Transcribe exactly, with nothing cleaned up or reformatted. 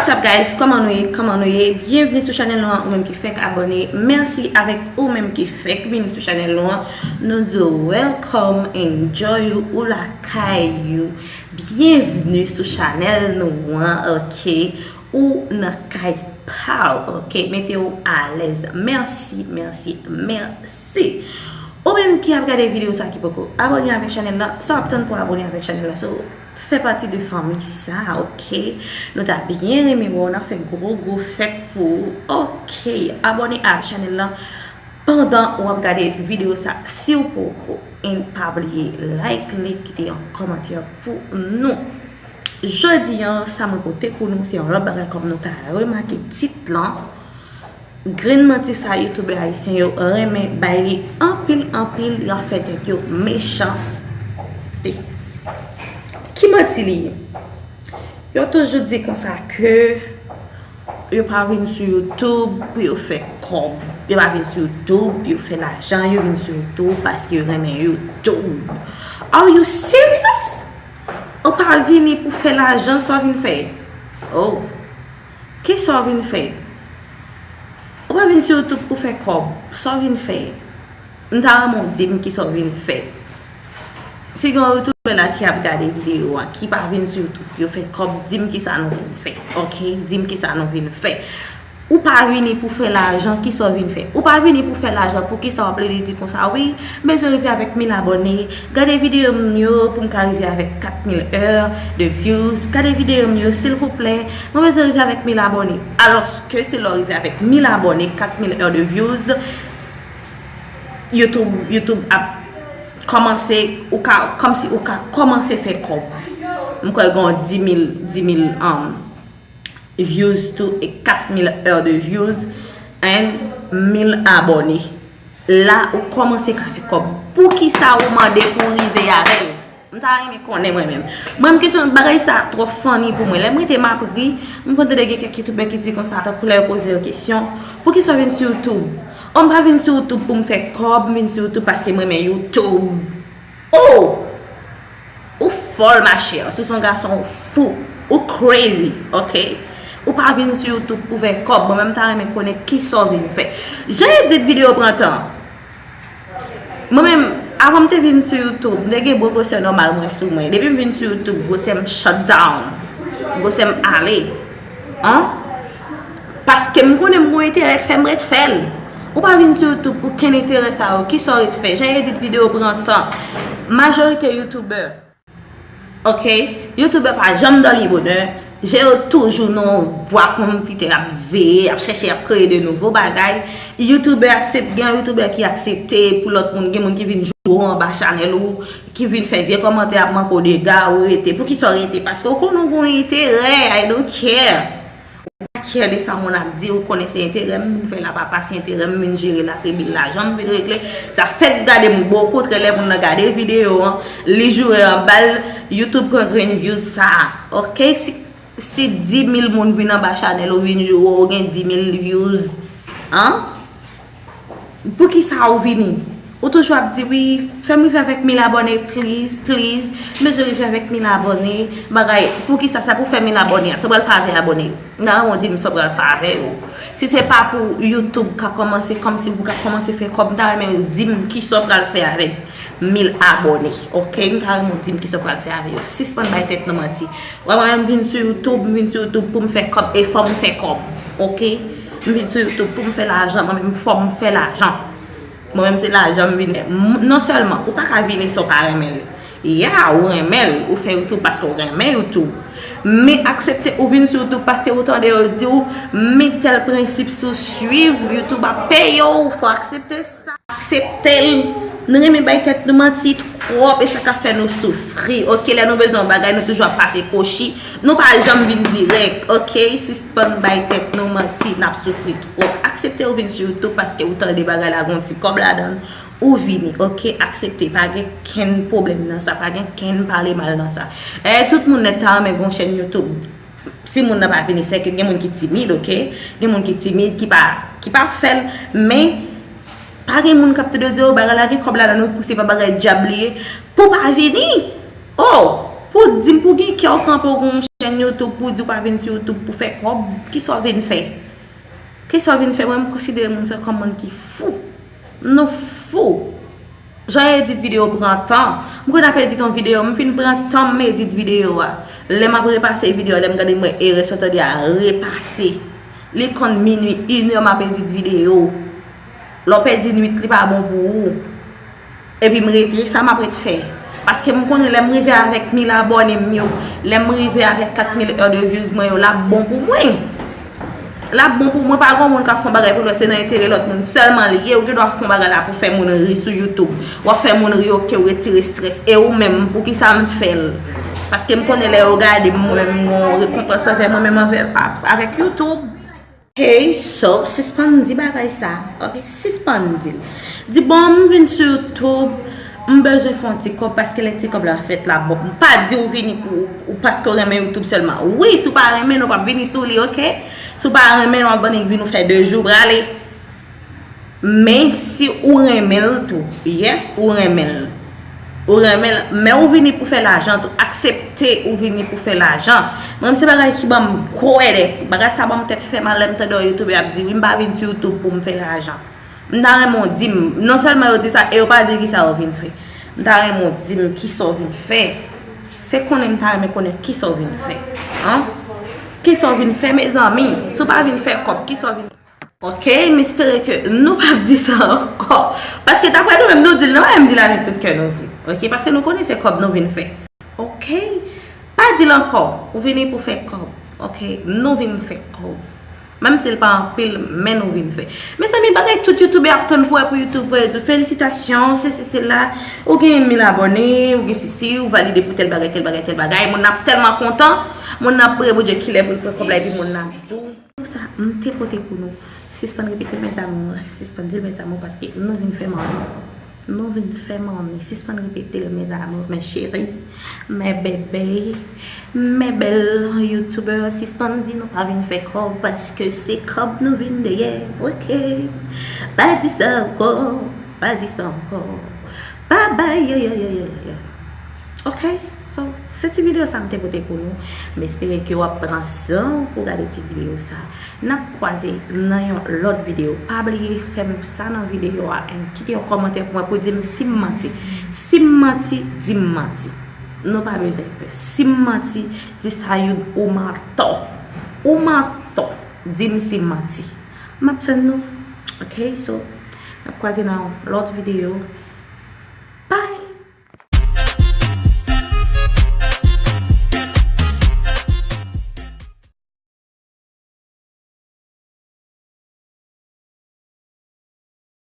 What's up guys, kòman nou ye? Kòman nou ye? Byenvni sou chanèl nou an, ou menm ki fèk abòne. Mèsi avèk ou menm ki fèk vini sou chanèl nou an. Nou di w welcome, enjoy ou, ou lakay ou. Byenvni sou chanèl nou an, ok? Ou nan kay pa w, ok? Mete w alèz. Mèsi, mèsi, mèsi. Ou menm ki ap gade videyo sa ki poko abòne avèk chanèl la, sa w ap tann pou abòne avèk chanèl la? So, fè pati de fanmi sa, ok? Nou ta byen renmen wè w, n ap fè gwo gwo fèt pou ou, ok? Abòne ak chanèl la pandan w ap gade videyo sa, si w poko. And pa bliye like li, kite yon kòmantè pou nou. Jodi an, sa mwen pote pou nou, se yon lòt bagay kòm nou ka remake tit lan. Grenn manti sa youtubè ayisyen yo renmen bay li anpil, anpil, y ap fè tèt yo mechanste. Ki manti li ye? Yo toujou di konsa ke yo pa vin sou YouTube pou yo fè kòb. Yo pa vin sou YouTube pou yo fè lajan, yo vin sou YouTube paske yo renmen YouTube. Are you serious? Ou pa vini pou fè lajan, sa w vin fè? Oh. Kisa w vin fè? Ou pa vin sou YouTube pou fè kòb. Sa w vin fè? M ta renmen w di m kisa w vin fè. Si gen yon youtubè la ki ap gade videyo a, ki pa vin sou YouTube pou yo fè kòb, di m kisa nou vin fè. Ok? Di m kisa nou vin fè. Ou pa vini pou fè lajan, kisa w vin fè? Ou pa vini pou fè lajan, poukisa w ap plede di konsa? Wi, m bezwen rive avèk mil abòne. Gade videyo m yo pou m ka rive avèk kat mil è de views. Gade videyo m yo, silvouplè. Mwen bezwen rive avèk mil abòne. Alòske se lè w rive avèk mil abòne, kat mil è de views, YouTube, YouTube ap kòmanse, ou ka, kòmsi ou ka kòmanse fè kòb. M kwè gen yon dis mil, dis mil, um, views tou, e kat mil è de views, and mil abòne. La, ou kòmanse ka fè kòb. Poukisa ou mande pou rive avè l? M ta renmen konnen mwen menm. Mwen, m kesyon bagay sa twò funny pou mwen. Lè m rete m ap ri, m konn tande gen kèk youtubè ki di konsa, tankou lè yo poze yo kesyon, poukisa w vin sou YouTube? O, m pa vin sou YouTube pou m fè kòb, m vin sou YouTube paske m renmen YouTube. Oh! Ou fòl, ma chère. Si w se yon gason, ou fou. Ou crazy, ok? Ou pa vin sou YouTube pou fè kòb. Mwen menm, m ta renmen konnen kisa w vin fè. Jan Edit videyo pran tan. Mwen menm, avan m te vin sou YouTube, m te gen bon gwosè nòmal mwen sou mwen. Depi m vin sou YouTube, gwosè m shut down. Gwosè m ale. An? Paske m konnen m gon enterè k fè m ret fè l. Ou pa vin sou YouTube pou kenn enterè sa yo. Kisa w ret fè? Jan Edit videyo pran tan. Majorite youtubè. Ok? Youtubè pa janm dòmi bonè. Je yo toujou nan bwa konpitè, ap veye, ap chèche, ap kreye de nouvo bagay. Youtubè aksep-, gen youtubè ki aksepte pou lòt moun, gen moun ki vin joure w anba chanèl ou, ki vin fè vye kòmantè, ap manke w dega, ou rete. Poukisa w rete? Paske w konnen w gon enterè, I don't care. Ou pa care de sa moun ap di, ou konnen se enterè m vin fè la, papa, se enterè m vin jere la, se bil lajan m vin regle. Sa fèk gade m, bon, okontrè, lè moun nan gade videyo an, li joure anba l, YouTube pran grenn views sa. Ok? Si, si dis mil moun vin anba chanèl ou vin joure, ou gen dis mil views. An? Poukisa ou vini? Ou toujou ap di, wi, fè m rive avèk mil abòne, please, please. M bezwen rive avèk mil abòne. Bagay, poukisa sa pou fè mil abòne a? Sa w pral fè avè abòne yo? M ta renmen w di m sa w pral fè avè yo. Si se pa pou YouTube ka kòmanse, kòmsi pou ka kòmanse fè kòb, m ta renmen w di m kisa w pral fè avèk mil abòne. Ok? M ta renmen w di m kisa w pral fè avè yo. Sispann bay tèt nou manti. Wè, mwen menm m vin sou YouTube, m vin sou YouTube pou m fè kòb, e fò m fè kòb. Ok? M vin sou YouTube pou m fè lajan, mwen menm fò m fè lajan. Mwen menm se lajan m vin fè. M-, non sèlman, ou pa ka vini san w pa renmen l. Ya, ou renmen l, ou fè YouTube paske w renmen YouTube. Men aksepte ou vin sou YouTube paske ou tande yo di w, men tèl prensip si w swiv, YouTube ap peye w, fò aksepte sa. Aksepte l. Nou renmen bay tèt nou manti twòp, e sa k ap fè nou soufri. Ok, lè nou bezwen yon bagay, nou toujou ap pase kwochi. Nou pa janm vin dirèk, ok? Sispann bay tèt nou manti, n ap soufri twòp. Aksepte ou vin sou YouTube paske ou tande bagay la gon ti kòb ladan l. Ou vini, ok? Aksepte, pa gen kenn pwoblèm nan sa, pa gen kenn pale mal nan sa. E tout moun nèt ta renmen gon chèn YouTube. Si moun nan pa vini, sèke gen moun ki timid, ok? Gen moun ki timid, ki pa, ki pa fè l, men pa gen moun k ap tande w di, o, bagay la gen kòb ladan l, wi, pou se pa bagay dyab li ye, pou w pa vini. Oh, pou w di m pou gen kè w kanpe w gon chèn YouTube pou w di w pa vin sou YouTube pou fè kòb, kisa w vin fè? Kisa w vin fè? Mwen, m konsidere moun sa kòm moun ki fou. Nou fou. Jan yo edit videyo pran tan. M konn ap edit yon videyo, m fin pran tan m edit videyo a. Lè m ap repase videyo a, lè m gade m wè erè sa w tande a repase. Li konn minui, inè m ap edit videyo. Lè w pèdi nwit, li pa bon pou ou. Epi m rete, sa m ap ret fè? Paske m konnen lè m rive avèk mil abòne m yo, lè m rive avèk kat mil è de views mwen yo, l ap bon pou mwen. L ap bon pou mwen, pa gen moun k ap fè yon bagay pou l wè se nan enterè lòt moun sèlman li ye. Ou gen dwa fè yon bagay la pou fè moun ri sou YouTube. W ap fè moun ri, oke, w retire estrès. E ou menm, poukisa m fè l? Paske m konnen lè yo gade m, mwen menm, m gen yon rekonpans anvè mwen menm anvè, a- avèk YouTube. Hey, so, sispann di bagay sa, oke? Sispann di l. Di, bon, m vin sou YouTube, m bezwen fè yon ti kòb paske lè ti kòb la fèt la, bon, m pa di w vini pou, ou paske w renmen YouTube sèlman. Wi, si w pa renmen l, ou p ap vini sou li, oke? Si w pa renmen l, w ap annik vin ou fè de jou prale. Men si ou renmen l tou, yes, ou renmen l. Ou renmen l, men ou vini pou fè lajan tou. Aksepte ou vini pou fè lajan. Mwen, se bagay ki ban m gwo èdèk. Bagay sa ban m tèt fè mal lè m tande yon youtubè ap di, wi, m pa vin sou YouTube pou m fè lajan. M ta renmen w di m, non sèlman yo di sa, e yo pa di kisa yo vin fè. M ta renmen w di m kisa w vin fè. Se konnen m ta renmen konnen kisa w vin fè. An? Kisa w vin fè, mezanmi? Si w pa vin fè kòb, kisa w vin fè? Ok, m espere ke nou p ap di sa ankò. Paske daprè nou menm, nou di l, nou pa menm di l avèk tout kè nou vle. Ok, paske nou konnen se kòb nou vin fè. Ok? Pa di l ankò, ou vini pou fè kòb. Ok? Nou vin fè kòb. Menm si l pa anpil, men nou vin fè. Mezanmi, bagay tout youtubè ap tann pou wè pou YouTube voye di w felisitasyon, sesi, sela. Ou gen mil abòne, ou gen sesi, ou valide pou tèl bagay, tèl bagay, tèl bagay. Moun nan ap tèlman kontan, moun nan ap priye Bondye kilè pou l pran kòb la, epi moun nan ap di w. Pou sa, m te pote pou nou. Sispann repete l, mes amours. Sispann di l, mes amours, paske nou vin fè manmi. Nou vin fè manmi. Sispann repete l, mes amours, mes chéris, mes bébés, mes belles youtubeurs. Sispann di nou pa vin fè kòb, paske se kòb nou vin dèyè. Ok? Pa di sa ankò. Pa di sa ankò. Pa bay, yo, yo, yo, yo, yo, yo. Ok? So, se ti videyo sa m te pote pou nou. M espere ke w ap pran san w pou gade ti videyo sa. N ap kwaze nan yon lòt videyo. Pa bliye fè m sa nan videyo a, and kite yon kòmantè pou mwen pou di m si m manti. Si m manti, di m manti. Nou pa bezwen pè. Si m manti, di Sayoud ou mantò. Ou mantò. Di m si m manti. M ap tann nou. Ok, so, n ap kwaze nan yon lòt videyo.